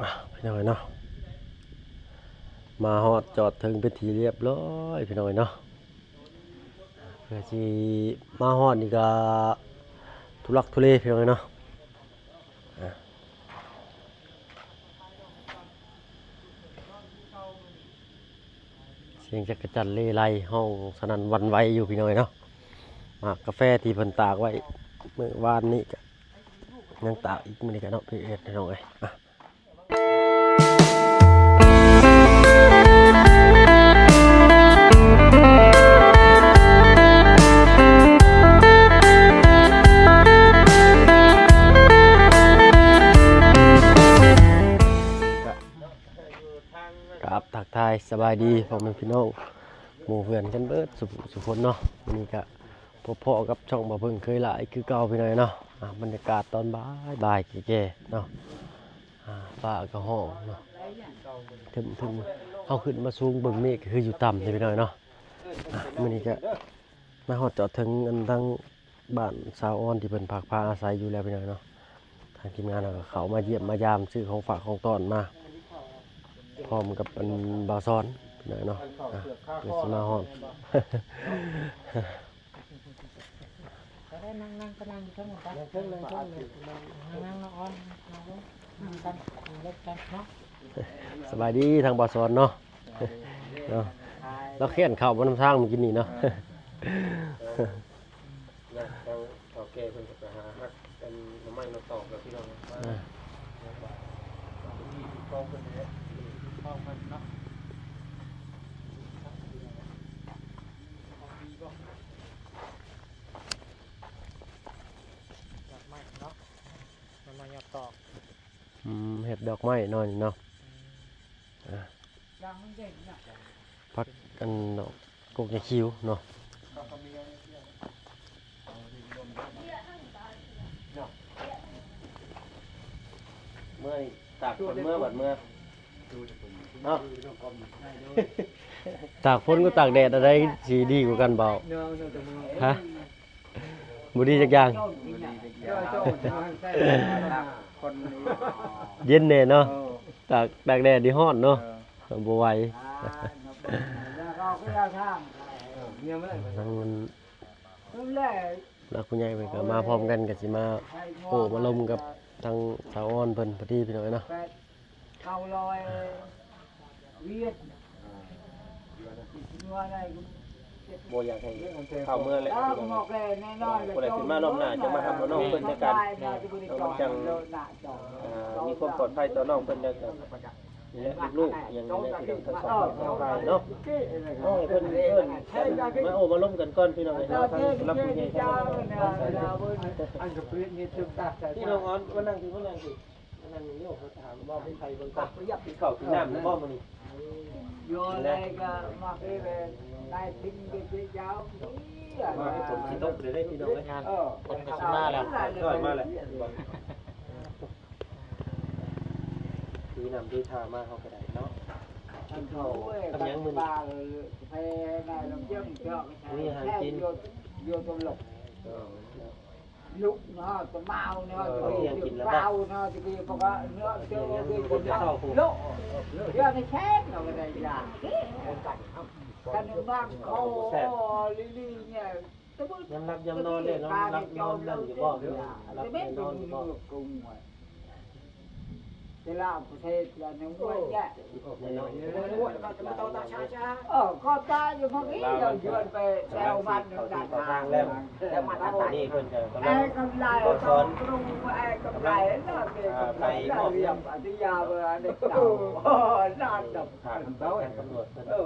ອ່ະ ພີ່ນ້ອງເອີຍເນາະ ມາຮອດຈອດເຖິງເປັນທີ່ລຽບລ້ອຍ ພີ່ນ້ອງເອີຍເນາະ. ເພື່ອຊິມາຮອດນີ້ກະທຸລັກທຸເລ ພີ່ນ້ອງເອີຍເນາະ. ອ່ະ ສຽງຈັກກະຈັ່ນເລໄລຮ້ອງສະໜັ່ນຫວັ່ນໄຫວຢູ່ ພີ່ນ້ອງເອີຍເນາະ. ໝາກກາແຟທີ່ເພິ່ນຕາກໄວ້ມື້ວານນີ້ກະຍັງຕາກອີກ ມື້ນີ້ກະເນາະ ພີ່ນ້ອງເອີຍ. ອ່ະ ກະ ກະທັກທາຍສະບາຍດີພໍ່ແມ່ພີ່ນ້ອງໝູ່ເພື່ອນກັນເບິດສູ່ຜູ້ສູ່ຄົນເນາະ. ມື້ນີ້ກະພົບພໍ້ກັບຊ່ອງບ່າວເພິ່ງເຄີຍຫຼາຍຄືເກົ່າ ພີ່ນ້ອງເນາະ. ອ່າ ບັນຍາກາດຕອນບ່າຍໆ ແກ່ໆເນາະ. ອ່າ ຟ້າກະຮ້ອງເນາະ ເຖິງ ເຖິງເຮົາຂຶ້ນມາສູງເບິ່ງເມກກະຄືຢູ່ຕ່ຳເດ້ ພີ່ນ້ອງເນາະ. ອ່າ ມື້ນີ້ກະມາຮອດຈອດເຖິງອັນທາງ ບ້ານສາວອອນທີ່ເພິ່ນພັກພາອາໄສຢູ່ແລ້ວ ພີ່ນ້ອງເນາະ. ທາງທີມງານເຮົາກະເຂົ້າມາຢ້ຽມມາຢາມ ຊື້ຂອງຝາກຂອງຕ້ອນມາ ພ້ອມກັບອັນບ່າວສອນ ພີ່ນ້ອງເນາະ. ອ່ະ ເພື່ອຊິມາຮອດ ນັ່ງໆ ກະນັ່ງຢູ່ເທິງພຸ້ນໄປ ນັ່ງເທິງ ນັ່ງເທິງ ນັ່ງໆ ນ້ອງອອນ ນັ່ງລົງ ນັ່ງກັນ ນັ່ງລົງກັນເນາະ. ສະບາຍດີທາງບ່າວສອນເນາະ ເນາະ. ລາວແຄ້ນເຂົ້າມານຳທາງມື້ກີ້ນີ້ເນາະ. ເອີ ທາງເຖົ້າແກ່ເພິ່ນກະໄປຫາຮັກອັນໜໍ່ໄມ້ໜໍ່ຕອກແລ້ວ ພີ່ນ້ອງ. ອ່າ ກອງເພິ່ນນີ້ແຫຼະ ກອງເພິ່ນເນາະ. ຂອງດີບໍ່ ດອກໄມ້ເນາະ ໜໍ່ໄມ້ໜໍ່ຕອກ. ອືມ ເຮັດດອກໄມ້ເນາະ ນີ້ເນາະ. ອ່າ ຜັກອັນດອກກົກຍາຄິວເນາະ. ເມື່ອນີ້ຕາກຝົນເມື່ອບັດເມື່ອເນາະ. ຕາກຝົນກັບຕາກແດດ ອັນໃດຊິດີກວ່າກັນບ່າວ? ຮະ? ບໍ່ດີຈັກຢ່າງ ເຢັນແດ່ເນາະ. ຕາກ ຕາກແດດນີ້ຮ້ອນເນາະ ບໍ່ໄຫວ. ທາງນັ້ນ ຜູ້ຫຼັກຜູ້ໃຫຍ່ເພິ່ນກະມາພ້ອມກັນ ກະຊິມາໂອ້ມາລົມກັບທາງສາວອອນເພິ່ນພໍດີ ພີ່ນ້ອງເນາະ. ເກົ້າຮ້ອຍຫວຽດ ບໍ່ຢາກໃຫ້ເຂົ້າເມືອງແຫຼະ ພີ່ນ້ອງ. ຜູ້ໃດຂຶ້ນມາລອບໜ້າຈະມາຮັບເອົານ້ອງເພິ່ນນຳກັນເນາະ ມັນຈັ່ງ ອ່າ ມີຄວາມປອດໄພຕໍ່ນ້ອງເພິ່ນ ແລ້ວກະ ນີ້ແຫຼະ ລູກໆ ຫຍັງນີ້ແຫຼະ ພີ່ນ້ອງ ທັງສອງຝ່າຍເນາະ. ເອົາໃຫ້ເພິ່ນ ເພິ່ນມາໂອ້ມາລົມກັນກ່ອນ ພີ່ນ້ອງເອີຍເນາະ. ທາງຜູ້ຫຼັກຜູ້ໃຫຍ່ ອັນກະເປັນນີ້ ພີ່ນ້ອງອອນ ມານັ່ງທີ່ ມານັ່ງທີ່ ມານັ່ງນີ້ ໂອ້ ຖາມວ່າມີໃຜເບິ່ງກັບ ກິນເຂົ້າກິນນ້ຳແລ້ວບໍ່ມື້ນີ້? ຢູ່ໃດກະມາເປັນນາຍທີມເປັນເຈົ້າ ມາຝົນຊິຕົກເລີຍ ພີ່ນ້ອງເອີຍ. ເອີ ຝົນກະຊິມາແລ້ວ ເອີ ມາແລ້ວ. ຄືນຳທີ່ທ່າມາເຮົາກະໄດ້ເນາະ. ກິນເຂົ້າກັບຫຍັງມື້ນີ້? ມີອາຫານກິນ ຢູ່ ຢູ່ຕົງຫຼົກ ເອີ ລຸກເນາະ ຕະເມົາເນາະ ເອີ ຕະກີ້ ກິນແລ້ວບໍ່? ເມົາເນາະ ຕະກີ້ ເພາະວ່າເນາະ ເຈົ້າ ເຈົ້າ ດຽວນີ້ແຊບເນາະ ກະໄດ້ຢາກ ຄັນບາງຄົນ ແຊບ ລີລີເນຍ ຍາມຫຼັບຍາມນອນເດ້ ນອນຫຼັບນອນນັ້ນຢູ່ບໍ່? ຫຼັບນອນຢູ່ບໍ່? ແຕ່ລະປະເທດລະໜຶ່ງໄວ້ແຍະ ເອີ ກໍຕາຍຢູ່ພວກນີ້ ລາວຊວນໄປແຊວມັນ ເຂົ້າທີ່ເຂົ້າທາງແລ້ວ. ແລ້ວມາທາງນີ້ເພິ່ນກະກຳລັງ ໄອ້ກຳໄລ ກຳລັງ ໄອ້ກຳໄລ ອ່າ ໄປມອບ ອາດຍາ ເອີ ອັນນີ້ເຈົ້າ ເອີ ນັ້ນດອກ ຖາມຕຳຫຼວດເພິ່ນ ເອີ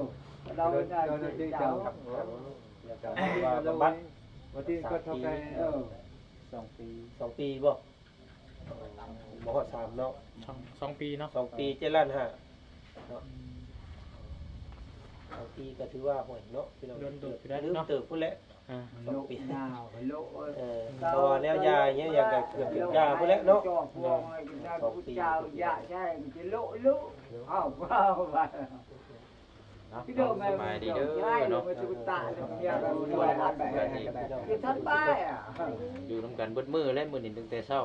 ລາວໄດ້ເຈົ້າ ແລ້ວກະວ່າບຳບັດ ວັນທີ ສາມປີ ເອີ ສອງປີ ສອງປີບໍ່? ບໍ່ຮອດສາມເນາະ ສອງ ສອງປີເນາະ ສອງປີ ເຈັດລ້ານຫ້າເນາະ. ອືມ ສອງປີກະຖືວ່າ ໂຫຍເນາະ ພີ່ນ້ອງ ດົນເຕີບຢູ່ໄດ໋ເນາະ ເຕີບພຸ້ນແຫຼະ. ອ່າ ສອງປີ ເອີ ເພາະວ່າແນວຢາຫຍັງກະເກືອບຢາພຸ້ນແຫຼະເນາະ. ສອງປີ ເນາະ ສະບາຍດີເດີເນາະ ຢູ່ນຳກັນເບິດມື້ແຫຼະ ມື້ນີ້ຕັ້ງແຕ່ເຊົ້າ.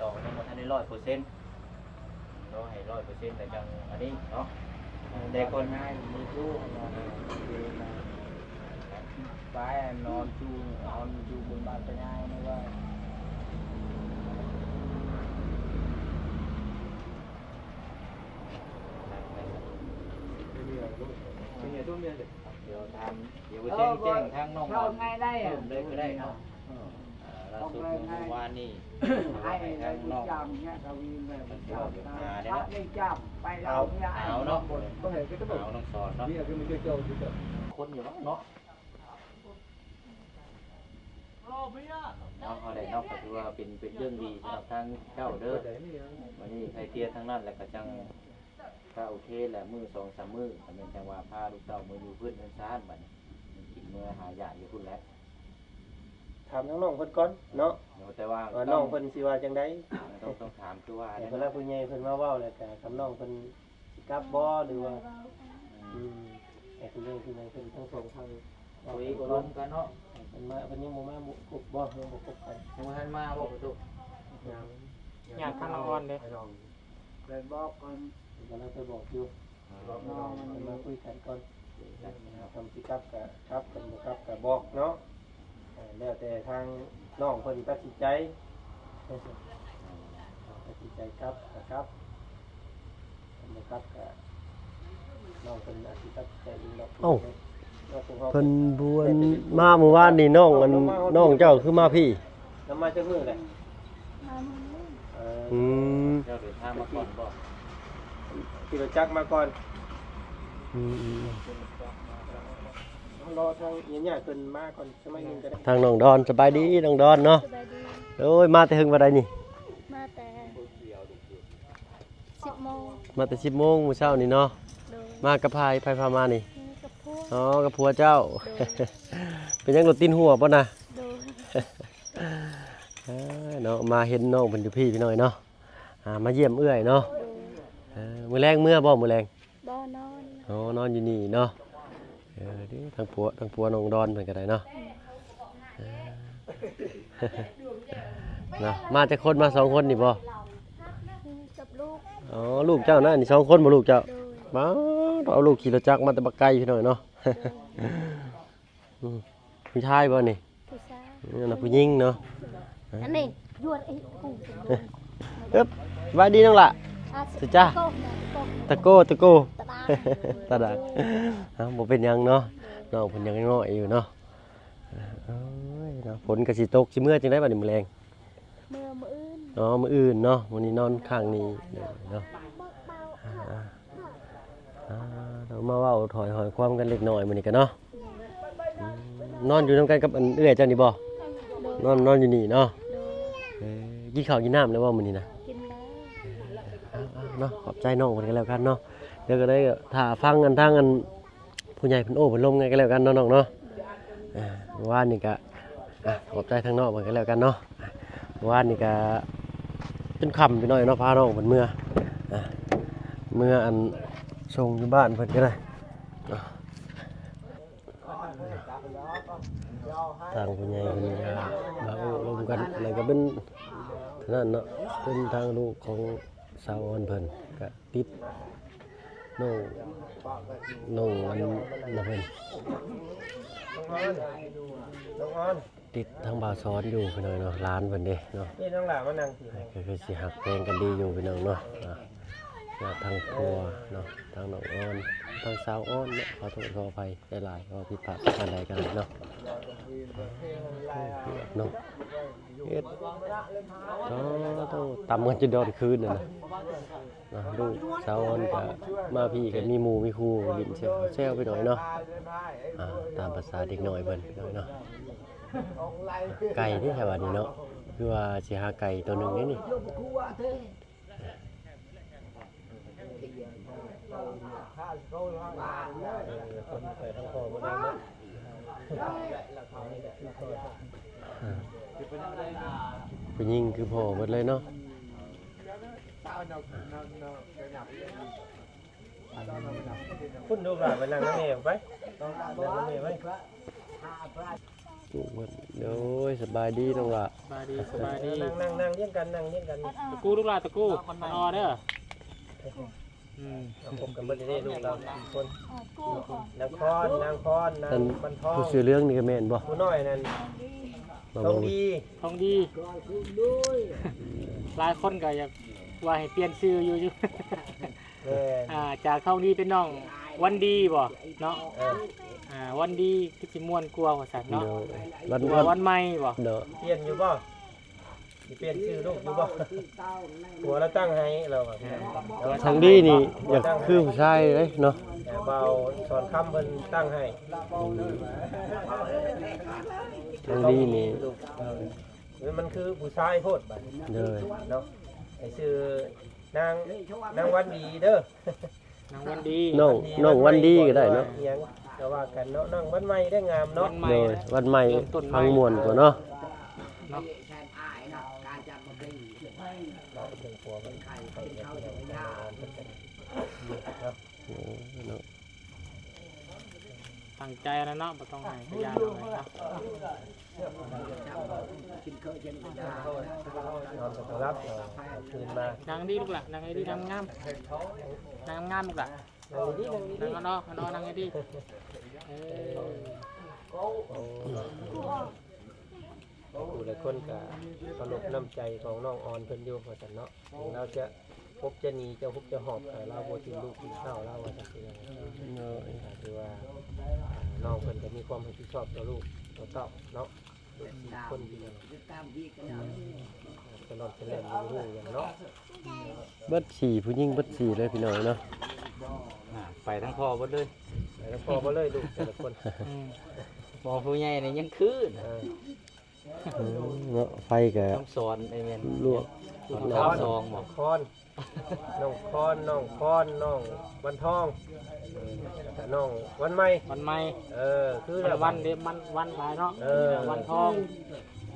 ຕໍ່ ຍັງບໍ່ທັນໄດ້ຮ້ອຍເປີເຊັນ ລໍໃຫ້ຮ້ອຍເປີເຊັນແລ້ວຈັ່ງອັນນີ້ເນາະ. ແຕ່ຄົນ ນາຍມີຢູ່ ເອີ ໄປນອນຢູ່ ນອນຢູ່ບົນບ້ານຕາຍາຍນີ້ວ່າ ດຽວຖາມ ດຽວເຊັນແຈ້ງທາງນ້ອງ ເຂົ້າໄງໄດ້ ເພີ່ມເລີຍກໍໄດ້ເນາະ. ເອີ ລ່າສຸດເມື່ອວານນີ້ ໃຫ້ທາງນ້ອງ ເພິ່ນເວົ້າຫາເດ້ເນາະ ເອົາ ເອົາເນາະ ເອົານ້ອງສອນເນາະ ຄົນຢູ່ເນາະ. ເອົາ ເອົາໄດ້ເນາະ ກໍຖືວ່າເປັນ ເປັນເລື່ອງດີສຳລັບທາງເຈົ້າເດີ. ມື້ນີ້ໄຄເກລ່ຽທາງນັ້ນ ແລ້ວກໍຈັ່ງ ກໍໂອເຄແຫຼະ ມື້ສອງສາມມື້ ກໍແມ່ນຈັ່ງວ່າພາລູກເຕົ້າເມືອຢູ່ພື້ນເຮືອນຊານ ບັດນີ້ກິນເມືອຫາຢາຢູ່ພຸ້ນແຫຼະ. ຖາມທາງນ້ອງເພິ່ນກ່ອນເນາະ ແຕ່ວ່າ ວ່ານ້ອງເພິ່ນຊິວ່າຈັ່ງໃດ. ຕ້ອງ ຕ້ອງຖາມຄືວ່າ ໃຫ້ຜູ້ຫຼັກຜູ້ໃຫຍ່ເພິ່ນມາເວົ້າ ແລ້ວກໍຄຳນ້ອງເພິ່ນ ຊິກັບບໍ່ ຫຼືວ່າ ອືມ ໃຫ້ເພິ່ນເລື່ອງທີ່ໃຫ້ເພິ່ນທັງສອງທາງ ຄຸຍອົບລົມກັນເນາະ. ເພິ່ນມາ ເພິ່ນຍັງບໍ່ມາຄົບບໍ່ ຍັງບໍ່ຄົບກັນ ຍັງບໍ່ທັນມາບໍ່ປະຕູ? ຍັງ ຍາກທາງນ້ອງອອນເດ້ ໄປບອກກ່ອນ ເພິ່ນກຳລັງໄປບອກຢູ່ ເພິ່ນມາຄຸຍກັນກ່ອນ ຄັນຊິກັບກໍກັບ ຄັນບໍ່ກັບກໍບອກເນາະ. ເອີ ແລ້ວແຕ່ທາງນ້ອງເພິ່ນຕັດສິນໃຈ ຕັດສິນໃຈກັບກໍກັບ ຄັນບໍ່ກັບກໍນ້ອງເພິ່ນອາດຊິຕັດສິນໃຈເອງດອກ. ເອົ້າ ເພິ່ນບວນມາມື້ວານນີ້ ນ້ອງອັນ ນ້ອງເຈົ້າຄືມາພີ້? ລາວມາຈັກມື້ແລ້ວ? ມາມື້ນີ້. ເອີ ອືມ ເຈົ້າເດີນທາງມາກ່ອນບໍ່? ຂີ່ລົດຈັກມາກ່ອນ. ອືມໆ ເຮົາລໍທາງຍາດໆເພິ່ນມາກ່ອນ ທາງນ້ອງດອນ. ສະບາຍດີນ້ອງດອນເນາະ. ສະບາຍດີ. ໂອ້ຍ ມາແຕ່ເຫິງປານໃດນີ້? ມາແຕ່ສິບໂມງ. ມາແຕ່ສິບໂມງມື້ເຊົ້ານີ້ເນາະ. ໂດຍ. ມາກັບໃຜ? ໃຜພາມານີ້? ມາກັບຜົວ. ອໍ ກັບຜົວເຈົ້າ. ໂດຍ. ເປັນຫຍັງລົດຕິດຮົ່ວບໍ່ນະ? ໂດຍ. ເອີ ເນາະ ມາເຫັນນ້ອງເພິ່ນຢູ່ພີ້ພີ່ນ້ອງເນາະ. ອ່າ ມາຢ້ຽມເອື້ອຍເນາະ. ໂດຍ. ເອີ ມື້ແລງເມືອບໍ່? ມື້ແລງ ບໍ່ນອນ. ອໍ ນອນຢູ່ນີ້ເນາະ. ເອີ ເດ້ ທາງຜົວ ທາງຜົວນ້ອງດອນເພິ່ນກໍໄດ້ເນາະ. ເອີ ເນາະ ມາຈັກຄົນ? ມາສອງຄົນນີ້ບໍ່? ກັບລູກ. ອໍ ລູກເຈົ້ານະ ນີ້ສອງຄົນບໍ່ລູກເຈົ້າ? ໂດຍ. ມາ ເອົາລູກຂີ່ລົດຈັກມາແຕ່ບັກໄກພີ່ນ້ອງເນາະ. ໂດຍ. ອືມ ຜູ້ຊາຍບໍ່ນີ້? ຜູ້ຊາຍ. ເອີ ນະ ຜູ້ຍິງເນາະ. ອັນນີ້ ຍວດ ເອີ ເອີ ສະບາຍດີນ້ອງຫຼ້າ. ອາ ສະຈ້າ ຕະໂກ ຕະໂກ ຕະດາ ຕະດາ. ເອົ້າ ບໍ່ເປັນຫຍັງເນາະ ນ້ອງເພິ່ນຍັງນ້ອຍຢູ່ເນາະ. ໂອ້ຍເນາະ ຝົນກໍຊິຕົກ ຊິເມືອຈັ່ງໃດບັດນີ້ມື້ແລງ? ເມືອມື້ອື່ນ. ອໍ ມື້ອື່ນເນາະ ມື້ນີ້ນອນຄ້າງນີ້ເນາະ. ອ່າ ອ່າ ເຮົາມາເວົ້າຖອຍຫອຍຄວາມກັນເລັກນ້ອຍມື້ນີ້ກໍເນາະ. ອືມ ນອນຢູ່ນຳກັນກັບອັນເອື້ອຍເຈົ້ານີ້ບໍ່? ໂດຍ. ນອນ ນອນຢູ່ນີ້ເນາະ. ໂດຍ. ເອີ ກິນເຂົ້າກິນນ້ຳແລ້ວບໍ່ມື້ນີ້ນະ? ກິນແລ້ວ. ເອີ ເອົາ ເອົາເນາະ ຂອບໃຈນ້ອງເພິ່ນກໍແລ້ວກັນເນາະ. ດຽວກໍໄດ້ຖ້າຟັງອັນທາງອັນ ຜູ້ໃຫຍ່ເພິ່ນໂອ້ເພິ່ນລົມກັນກໍແລ້ວກັນເນາະນ້ອງເນາະ. ອ່າ ວານນີ້ກະ ອ່ະ ຂອບໃຈທາງນ້ອງເພິ່ນກໍແລ້ວກັນເນາະ. ວານນີ້ກະ ຈົນຄ່ຳໄປໜ້ອຍເນາະ ພານ້ອງເພິ່ນເມືອ ອ່ະ ເມືອອັນ ສົ່ງຢູ່ບ້ານເພິ່ນກໍໄດ້. ອ່ະ ທາງຜູ້ໃຫຍ່ເພິ່ນກໍມາໂອ້ລົມກັນ ອັນນັ້ນກໍເປັນ ເທົ່ານັ້ນເນາະ ເປັນທາງລູກຂອງສາວອອນເພິ່ນກະ ຕິດນ້ອງ ນ້ອງອັນນັ້ນເພິ່ນ ນ້ອງອອນ ນ້ອງອອນ ຕິດທາງບ່າວສອນຢູ່ພີ່ນ້ອງເນາະ ຫຼານເພິ່ນເດ້ເນາະ. ນີ້ນ້ອງຫຼ້າມານັ່ງພີ້ ກໍຄືຊິຮັກແພງກັນດີຢູ່ພີ່ນ້ອງເນາະ. ອ່າ ກໍທາງຜົວເນາະ ທາງນ້ອງອອນ ທາງສາວອອນເນາະ ຂໍໂທດຂໍອະໄພຫຼາຍໆ ເວົ້າຜິດພາດປະການໃດກໍໄດ້ເນາະ. ເນາະ ເຮັດ ໂອ້ ຕຳກັນຈົນດອນຄືນນັ້ນນະ. ອ່າ ລູກສາວອອນກໍມາພີ້ກໍມີໝູ່ມີຄູ່ຫຼິ້ນແຊວໆ ໄປໜ້ອຍເນາະ. ອ່າ ຕາມພາສາເດັກນ້ອຍເພິ່ນ ໄປໜ້ອຍເນາະ. ໄກ່ເດ້ແຖວນີ້ເນາະ ຄືວ່າຊິຫາໄກ່ໂຕໜຶ່ງເດ້ນີ້. ຜູ້ຍິງຄືພໍ່ເບິດເລີຍເນາະ. ພຸ້ນລູກຫຼານໄປນັ່ງນຳແມ່ໄປ ນັ່ງນຳແມ່ໄປ. ໂອ້ຍ ໂດຍ ສະບາຍດີນ້ອງຫຼ້າ ສະບາຍດີ ສະບາຍດີ. ນັ່ງ ນັ່ງ ນັ່ງລຽງກັນ ນັ່ງລຽງກັນ. ຕະກູລູກຫຼ້າ ຕະກູ ອອນໆ ເດີ. ອືມ ເອົາ ພົບກັນເບິດເດ້ ລູກເຮົາສີ່ຄົນ. ນາງພອນ ນາງພອນ ນາງວັນທອງ. ຜູ້ເສື້ອເຫຼືອງນີ້ກໍແມ່ນບໍ່? ຜູ້ນ້ອຍນັ້ນ ທອງດີ ທອງດີ. ຫຼາຍຄົນກໍຢາກວ່າໃຫ້ປ່ຽນຊື່ຢູ່ ຢູ່. ແມ່ນ ອ່າ ຈາກທອງດີເປັນນ້ອງວັນດີບໍ່ເນາະ? ເອີ ອ່າ ວັນດີຄືຊິມ່ວນກວ່າວ່າຊັ້ນເນາະ. ໂດຍ ວັນ ວັນໃໝ່ບໍ່? ໂດຍ ປ່ຽນຢູ່ບໍ່? ຊິປ່ຽນຊື່ລູກຢູ່ບໍ່? ຜົວລາວຕັ້ງໃຫ້ລາວວ່າ. ເອີ ທອງດີນີ້ຢາກຄືຜູ້ຊາຍເດ້ເນາະ. ເອີ ບ່າວສອນຄຳເພິ່ນຕັ້ງໃຫ້. ອືມ ທອງດີນີ້ ເອີ ມັນຄືຜູ້ຊາຍໂພດບາດນີ້. ໂດຍ ເນາະ ໃຫ້ຊື່ ນາງ ນາງວັນດີເດີ ນາງວັນດີ. ນ້ອງ ວັນດີ ນ້ອງວັນດີກໍໄດ້ເນາະ. ອີ່ຫຍັງກໍວ່າກັນເນາະ. ນ້ອງວັນໃໝ່ໄດ້ງາມເນາະ. ວັນໃໝ່ ໂດຍ ວັນໃໝ່ຟັງມ່ວນກວ່າເນາະ. ເນາະ ໂອ້ ເນາະ ຕັ້ງໃຈແລ້ວເນາະ ບໍ່ຕ້ອງໃຫ້ພະຍານເນາະ. ນອນກໍບໍ່ຫຼັບ ເອົາຄືນມາ. ນັ່ງດີລູກຫຼ້າ ນັ່ງດີໆ ນັ່ງງາມໆ ນັ່ງງາມໆ ລູກຫຼ້າ. ນັ່ງດີໆ ນັ່ງດີໆ ນັ່ງເນາະ ນັ່ງດີໆ. ເອີ ໂອ້ ຫຼາຍຜູ້ຫຼາຍຄົນກໍເຄົາລົບນ້ຳໃຈຂອງນ້ອງອອນເພິ່ນຢູ່ວ່າຊັ້ນເນາະ. ເຖິງລາວຈະ ຄົບຈະໜີ ຈະຮຸບຈະຫອບ ແຕ່ລາວບໍ່ຖິ້ມລູກຖິ້ມເຕົ້າ ລາວວ່າຈັ່ງຊີ້. ໂດຍ ກໍຖືວ່າ ອ່າ ນ້ອງເພິ່ນກໍມີຄວາມຮັບຜິດຊອບຕໍ່ລູກຕໍ່ເຕົ້າເນາະ. ລູກສີ່ຄົນ ຕະຫຼອດຕະແຫຼນ ບໍ່ຮູ້ຫຍັງເນາະ. ເບິດສີ່ ຜູ້ຍິງເບິດສີ່ເລີຍພີ່ນ້ອງເນາະ. ອ່າ ໄປທາງພໍ່ເບິດເລີຍ ໄປທາງພໍ່ເບິດເລີຍ ລູກແຕ່ລະຄົນ. ອືມ ໝໍຜູ້ໃຫຍ່ນີ້ຍັງຄືນ. ເອີ ອືມ ເນາະ ໄຟກໍ ຄຳສອນ ເອີ ແມ່ນ ລວກ ສອນຄຳສອງບໍ? ຄອນ ນ້ອງຄອນ ນ້ອງຄອນ ນ້ອງວັນທອງ ເອີ ແລ້ວກໍນ້ອງວັນໃໝ່ ວັນໃໝ່. ເອີ ຄືແລ້ວ ວັນເດ້ ມັນວັນຫຼາຍເນາະ. ເອີ ວັນທອງ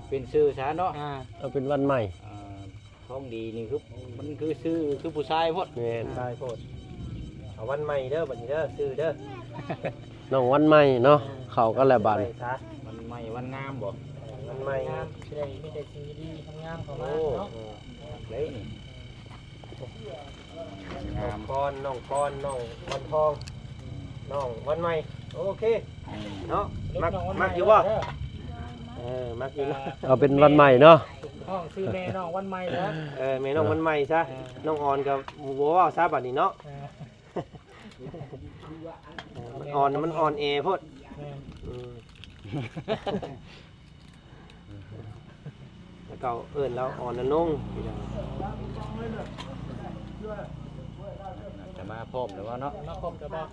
ເປັນຊື່ຊະເນາະ. ອ່າ ເອົາເປັນວັນໃໝ່. ອ່າ ທອງດີນີ້ຄື ມັນຄືຊື່ຄືຜູ້ຊາຍໂພດ. ແມ່ນ ຜູ້ຊາຍໂພດ. ເອົາວັນໃໝ່ເດີ ບັດນີ້ເດີ ຊື່ເດີ ນ້ອງວັນໃໝ່ເນາະ. ເຂົ້າກັນແລ້ວບາດນີ້ ວັນໃໝ່ ວັນງາມບໍ? ເອີ ວັນໃໝ່ ງາມ ຊິໄດ້ມີແຕ່ສິ່ງດີໆ ງາມໆ ເຂົ້າມາເນາະ. ໂອ້ ເອີ ເລີຍນີ້ ນ້ອງຄອນ ນ້ອງຄອນ ນ້ອງວັນທອງ ນ້ອງວັນໃໝ່. ໂອເຄ ອືມ ເນາະ. ມັກ ມັກຢູ່ບໍ່? ເອີ ມັກຢູ່ເນາະ. ເອົາເປັນວັນໃໝ່ເນາະ. ຮ້ອງຊື່ແມ່ນ້ອງວັນໃໝ່ຊະ. ເອີ ແມ່ນ້ອງວັນໃໝ່ຊະ. ເອີ ນ້ອງອອນກໍບໍ່ເວົ້າຊະບາດນີ້ເນາະ. ເອີ ມັນອ່ອນ ມັນອ່ອນແອໂພດ. ແມ່ນ ອືມ ແລ້ວກໍເອີ້ນລາວອ່ອນນະນົງ ຈະມາພ້ອມແລ້ວເນາະ. ມາພ້ອມແລ້ວບໍ່?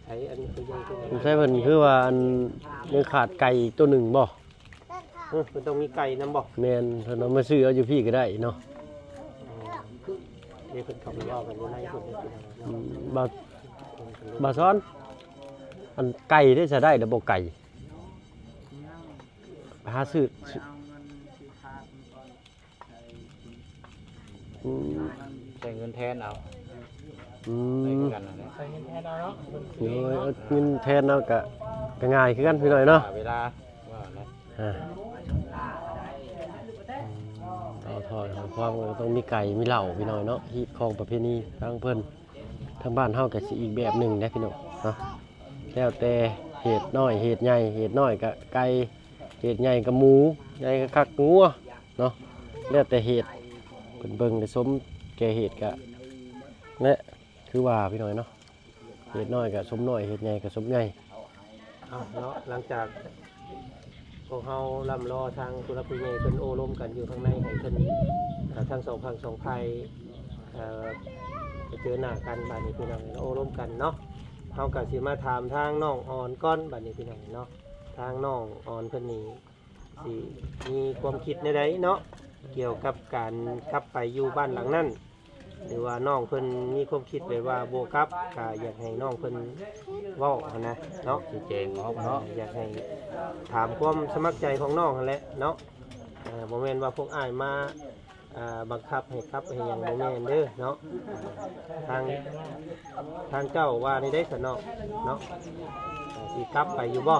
ໃສ ອັນ ສົງໄສເພິ່ນຄືວ່າ ອັນ ຍັງຂາດໄກ່ອີກໂຕໜຶ່ງບໍ່? ເອີ ເພິ່ນຕ້ອງມີໄກ່ນຳບໍ່? ແມ່ນ ເພິ່ນເອົາມາຊື້ເອົາຢູ່ພີ້ກໍໄດ້ເນາະ. ເດ້ ເພິ່ນເຂົ້າໄປເວົ້າກັນຢູ່ໃນພຸ້ນເດ້. ອືມ ບ່າວ ບ່າວສອນ ອັນໄກ່ເດ້ ສະໄດ້ແລ້ວບໍ່ໄກ່? ຫາຊື້ ອືມ ໃຊ້ເງິນແທນເອົາ. ອືມ ໃຊ້ຄືກັນນັ້ນແຫຼະ ໃຊ້ເງິນແທນເອົາເນາະ. ໂດຍ ເອົາເງິນແທນເອົາກະ ກະງ່າຍຄືກັນພີ່ນ້ອງເນາະ. ເວລາວ່າແຫຼະ ອ່າ ຕໍ່ຖ້ອຍຫອຍຄວາມກໍຕ້ອງມີໄກ່ມີເຫຼົ້າພີ່ນ້ອງເນາະ. ຮີດຄອງປະເພນີທາງເພິ່ນ ທາງບ້ານເຮົາກໍຊິອີກແບບໜຶ່ງເດ້ພີ່ນ້ອງເນາະ. ແລ້ວແຕ່ເຫດນ້ອຍເຫດໃຫຍ່ ເຫດນ້ອຍກໍໄກ່ ເຫດໃຫຍ່ກໍໝູ ໃຫຍ່ຄັກໆ ງົວເນາະ. ແລ້ວແຕ່ເຫດ ເພິ່ນເບິ່ງໄດ້ສົມແກ່ເຫດກໍ ແລະ ຄືວ່າພີ່ນ້ອງເນາະ ເຮັດນ້ອຍກໍສົມນ້ອຍ ເຮັດໃຫຍ່ກໍສົມໃຫຍ່. ເອົາເນາະ ຫຼັງຈາກພວກເຮົາລ່ຳລໍທາງຜູ້ຫຼັກຜູ້ໃຫຍ່ເພິ່ນໂອ້ລົມກັນຢູ່ຂ້າງໃນ ໃຫ້ເພິ່ນ ເອີ ທັງສອງພັກສອງຝ່າຍ ເອີ ໄປເຈີໜ້າກັນ ບາດນີ້ພີ່ນ້ອງເອີຍ ໂອ້ລົມກັນເນາະ. ເຮົາກໍຊິມາຖາມທາງນ້ອງອອນກ່ອນ ບາດນີ້ພີ່ນ້ອງເນາະ. ທາງນ້ອງອອນເພິ່ນນີ້ ຊິມີຄວາມຄິດແນວໃດເນາະ ກ່ຽວກັບການກັບໄປຢູ່ບ້ານຫຼັງນັ້ນ ຫຼືວ່ານ້ອງເພິ່ນມີຄວາມຄິດແບບວ່າບໍ່ກັບ ກະຢາກໃຫ້ນ້ອງເພິ່ນເວົ້າຫັ້ນນະເນາະ ຊີ້ແຈງອອກເນາະ. ຢາກໃຫ້ຖາມຄວາມສະໝັກໃຈຂອງນ້ອງຫັ້ນແຫຼະເນາະ. ເອີ ບໍ່ແມ່ນວ່າພວກອ້າຍມາ ອ່າ ບັງຄັບໃຫ້ກັບໃຫ້ຫຍັງ ບໍ່ແມ່ນເດີເນາະ. ທາງ ທາງເຈົ້າວ່າແນວໃດຊັ້ນເນາະ ເນາະ ຊິກັບໄປຢູ່ບໍ່?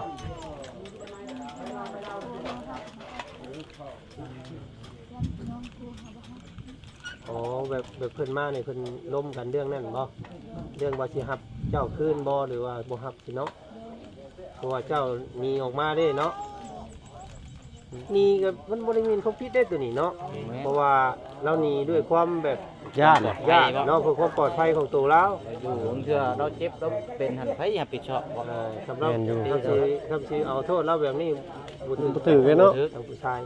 ອໍ ແບບ ແບບເພິ່ນມານີ້ ເພິ່ນລົມກັນເລື່ອງນັ້ນບໍ່? ເລື່ອງວ່າຊິຮັບເຈົ້າຄືນບໍ່ ຫຼືວ່າບໍ່ຮັບຊີ້ເນາະ? ເພາະວ່າເຈົ້າໜີອອກມາເດ້ເນາະ. ໜີກໍມັນບໍ່ໄດ້ມີຄວາມຜິດເດ້ໂຕນີ້ເນາະ. ແມ່ນ ເພາະວ່າລາວໜີດ້ວຍຄວາມແບບ ຢ້ານ ຢ້ານເນາະ ເພື່ອຄວາມປອດໄພຂອງໂຕລາວ. ຢູ່ ບາງເທື່ອລາວເຈັບລາວເປັນຫັ້ນ ໃຜຊິຮັບຜິດຊອບບໍ່? ເອີ ສຳລັບ ແມ່ນຢູ່ ຄັນຊິ ຄັນຊິເອົາໂທດລາວແບບນີ້ ບໍ່ຖືກ ບໍ່ຖືກເດ້ເນາະ ທາງຜູ້ຊາຍ.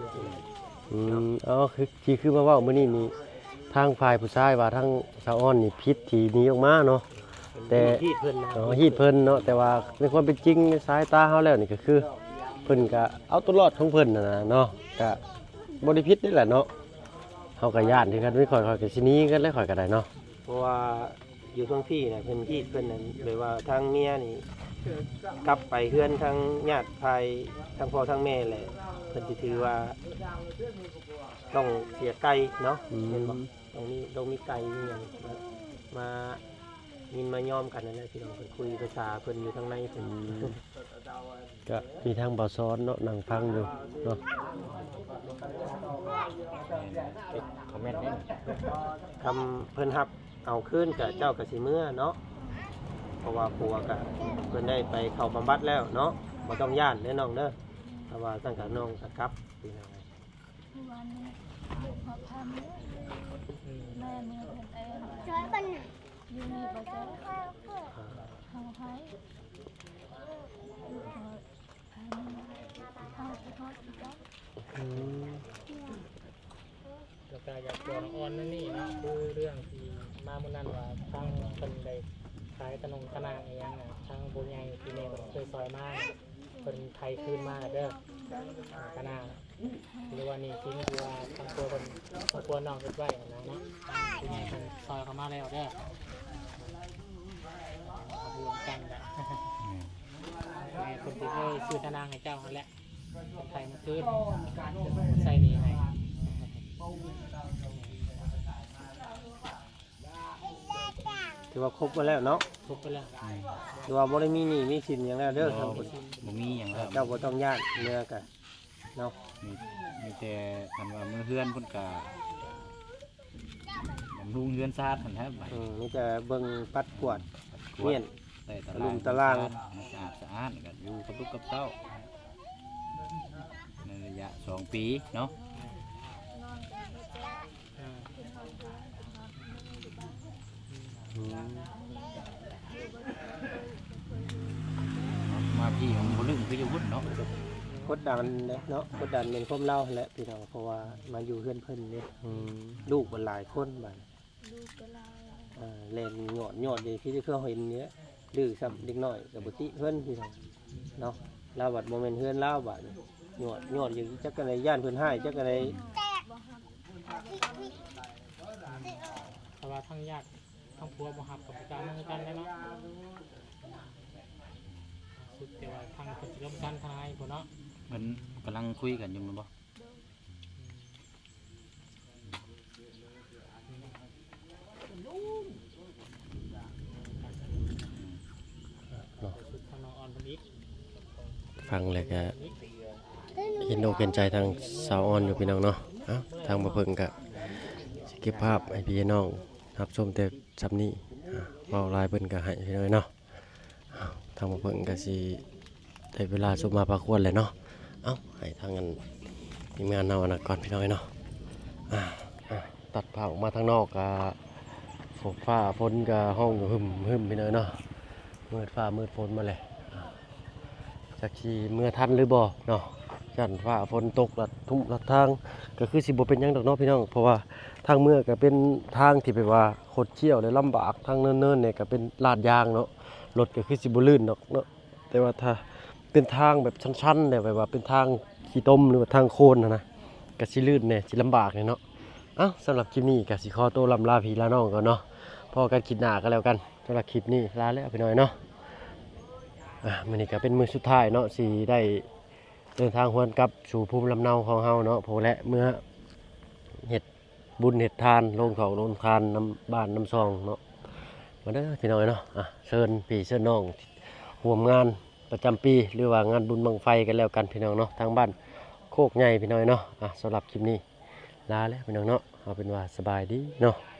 ອືມ ເອົາ ຄື ທີ່ຄືມາເວົ້າມື້ນີ້ນີ້ ທາງຝ່າຍຜູ້ຊາຍວ່າທາງສາວອອນນີ້ຜິດທີ່ໜີອອກມາເນາະ ແຕ່ ຮີດເພິ່ນນະ ອໍ ຮີດເພິ່ນເນາະ. ແຕ່ວ່າໃນຄວາມເປັນຈິງ ໃນສາຍຕາເຮົາແລ້ວນີ້ ກໍຄືເພິ່ນກໍເອົາຕົວລອດຂອງເພິ່ນຫັ້ນນະເນາະ ກໍບໍ່ໄດ້ຜິດເດ້ລະເນາະ. ເຮົາກໍຢ້ານຄືກັນ ມີຂ້ອຍ ຂ້ອຍກໍຊິໜີຄືກັນແຫຼະ ຂ້ອຍກໍໄດ້ເນາະ. ເພາະວ່າຢູ່ເທິງພີ້ນະ ເພິ່ນຮີດເພິ່ນນັ້ນ ແບບວ່າທາງເມຍນີ້ກັບໄປເຮືອນທາງຍາດຝ່າຍທາງພໍ່ທາງແມ່ແຫຼະ ເພິ່ນຊິຖືວ່າ ຕ້ອງເສຍໄກ່ເນາະ. ອືມ ແມ່ນບໍ່? ຕ້ອງມີ ຕ້ອງມີໄກ່ມີຫຍັງ ມາຍິນມາຍອມກັນນັ້ນແຫຼະ ພີ່ນ້ອງ. ເພິ່ນຄຸຍພາສາເພິ່ນຢູ່ທາງໃນເພິ່ນ. ອືມ ກະມີທາງບ່າວສອນເນາະ ນັ່ງຟັງຢູ່ເນາະ. ຄອມເມັນນີ້ ຄຳເພິ່ນຮັບເອົາຄືນກະເຈົ້າກະຊິເມືອເນາະ ເພາະວ່າຜົວກະເພິ່ນໄດ້ໄປເຂົ້າບຳບັດແລ້ວເນາະ. ບໍ່ຕ້ອງຢ້ານເດີນ້ອງເດີ ຖ້າວ່າຊັ້ນກະນ້ອງກະກັບ ພີ່ນ້ອງ. ເມື່ອວານນີ້ລູກເຮົາພາເມືອ ແມ່ເມືອເພິ່ນເອງ ຢູ່ນີ້ບໍ່ເຈີ ເຮົາໃຫ້ ລູກເຮົາພາເມືອ ເຮົາຊິຮອດຄືກັນ. ອືມ ແລ້ວກະຢາກຊວນອອນນັ້ນນີ້ເນາະ ຄືເລື່ອງທີ່ມາມື້ນັ້ນວ່າທາງເພິ່ນໄດ້ຂາຍຂະໜົມຂະໜາງອີ່ຫຍັງນະ ທາງຜູ້ໃຫຍ່ທີ່ແມ່ເພິ່ນເຄີຍຊ່ອຍມາ ເພິ່ນໄຖ່ຄືນມາເດີ ຂະໜາງ ຫຼືວ່າໜີ້ສິນທີ່ວ່າທາງຄົວເພິ່ນ ຄອບຄົວນ້ອງເຮັດໄວ້ຫັ້ນນະເນາະ. ທາງຜູ້ໃຫຍ່ເພິ່ນຊ່ອຍເຂົ້າມາແລ້ວເດີ ຂະບວນການແຫຼະ ແມ່ເພິ່ນທີ່ເຄີຍຊື້ຂະໜາງໃຫ້ເຈົ້າຫັ້ນແຫຼະ ເພິ່ນໄຖ່ມາຄືນ ໃຊ້ໜີ້ໃຫ້. ຖືວ່າຄົບໝົດແລ້ວເນາະ ຄົບໝົດແລ້ວ ຖືວ່າບໍ່ໄດ້ມີໜີ້ມີສິນຫຍັງແລ້ວເດີ ບໍ່ ທາງ ບໍ່ມີຫຍັງແລ້ວ ເຈົ້າບໍ່ຕ້ອງຢ້ານເມືອກະເນາະ. ມີ ມີແຕ່ຄັນວ່າເມືອເຮືອນເພິ່ນກະບຳລຸງເຮືອນຊານຫັ້ນແຫຼະ ບາດ ອືມ ມີແຕ່ເບິ່ງປັດກວາດ ກວາດ ມ້ຽນ ໃສ່ຕາລາງ ຕະລຸ່ມຕະລາງ ໃຫ້ສະອາດສະອ້ານ ກະຢູ່ກັບລູກກັບເຕົ້າ ໃນໄລຍະສອງປີເນາະ. ອືມ ມາພີ້ມັນບໍ່ລຶ້ງຄືຢູ່ພຸ້ນເນາະ ກົດດັນເດ້ເນາະ ກົດດັນແມ່ນຄວາມລາວຫັ້ນແຫຼະພີ່ນ້ອງ ເພາະວ່າມາຢູ່ເຮືອນເພິ່ນເດ້. ອືມ ລູກເພິ່ນຫຼາຍຄົນບາດ ລູກກໍຫຼາຍ ເອີ ແລ່ນຍອດ ຍອດຢູ່ທີ່ເຄີຍເຫັນນີ້ ດື້ຊ້ຳເດັກນ້ອຍກໍບໍ່ຕິເພິ່ນພີ່ນ້ອງເນາະ. ລາວບັດບໍ່ແມ່ນເຮືອນລາວບາດນີ້ ຍອດ ຍອດຢູ່ ຈັກອັນໃດ ຢ້ານເພິ່ນຮ້າຍ ຈັກອັນໃດ. ອືມ ຖ້າວ່າທາງຍາດທາງຜົວບໍ່ຮັບກໍບໍ່ກ້າເມືອຄືກັນແຫຼະເນາະ ສຸດແຕ່ວ່າທາງເພິ່ນຊິລົມກັນທາງໃນພຸ້ນເນາະ. ເພິ່ນກຳລັງຄຸຍກັນຢູ່ແມ່ນບໍ່? ເນາະ ຟັງແລ້ວກະເຫັນອົກເຫັນໃຈທາງສາວອອນຢູ່ພີ່ນ້ອງເນາະ. ເອົ້າ ທາງບ່າວເພິ່ງກະຊິເກັບພາບໃຫ້ພີ່ໃຫ້ນ້ອງຮັບຊົມແຕ່ຊ່ຳນີ້ ເວົ້າຫຼາຍເພິ່ນກະໃຫ້ພີ່ນ້ອງເນາະ. ເອົ້າ ທາງບ່າວເພິ່ງກະຊິໄດ້ເວລາສົມມາພາຄວນແລ້ວເນາະ. ເອົ້າ ໃຫ້ທາງອັນທີມງານເຮົາອັນນັ້ນກ່ອນພີ່ນ້ອງເນາະ. ອ່າ ອ່າ ຕັດພາບອອກມາທາງນອກກະ ໂອ້ ຟ້າຝົນກໍຮ້ອງຢູ່ຫຶ່ມໆ ພີ່ນ້ອງເນາະ ມືດຟ້າມືດຝົນມາແລ້ວ ອ່າ ຈັກຊິເມືອທັນຫຼືບໍ່ເນາະ ຢ້ານຟ້າຝົນຕົກລັດທຸງລັດທາງ ກໍຄືຊິບໍ່ເປັນຫຍັງດອກເນາະພີ່ນ້ອງ ເພາະວ່າທາງເມືອກໍເປັນທາງທີ່ແບບວ່າຄົດຄ້ຽວ ແລະ ລຳບາກ ທາງເນີນໆ ນີ້ກໍເປັນລາດຢາງເນາະ ລົດກໍຄືຊິບໍ່ລື່ນດອກເນາະ ແຕ່ວ່າຖ້າເປັນທາງແບບຊັນໆ ແລ້ວແບບວ່າເປັນທາງຂີ້ຕົມ ຫຼືວ່າທາງໂຄນຫັ້ນນະ ກໍຊິລື່ນແດ່ ຊິລຳບາກແດ່ເນາະ. ເອົ້າ ສຳລັບຄລິບນີ້ກໍຊິຂໍໂຕລ່ຳລາພີ່ລານ້ອງກ່ອນເນາະ ພໍ້ກັນຄລິບໜ້າກໍແລ້ວກັນ ສຳລັບຄລິບນີ້ລາແລ້ວພີ່ນ້ອງເນາະ. ອ່າ ມື້ນີ້ກໍເປັນມື້ສຸດທ້າຍເນາະ ຊິໄດ້ເດີນທາງຫວນກັບສູ່ພູມລຳເນົາຂອງເຮົາເນາະ ໂພແລະ ເມືອເຮັດບຸນເຮັດທານ ລົງຖອກລົງທານນຳບ້ານນຳຊ່ອງເນາະ. ມາເດີພີ່ນ້ອງເນາະ ອ່າ ເຊີນພີ່ເຊີນນ້ອງຮ່ວມງານປະຈຳປີ ຫຼືວ່າງານບຸນບັ້ງໄຟກັນແລ້ວກັນພີ່ນ້ອງເນາະ ທາງບ້ານໂຄກໃຫຍ່ພີ່ນ້ອງເນາະ. ອ່າ ສຳລັບຄລິບນີ້ລາແລ້ວພີ່ນ້ອງເນາະ ເອົາເປັນວ່າສະບາຍດີເນາະ.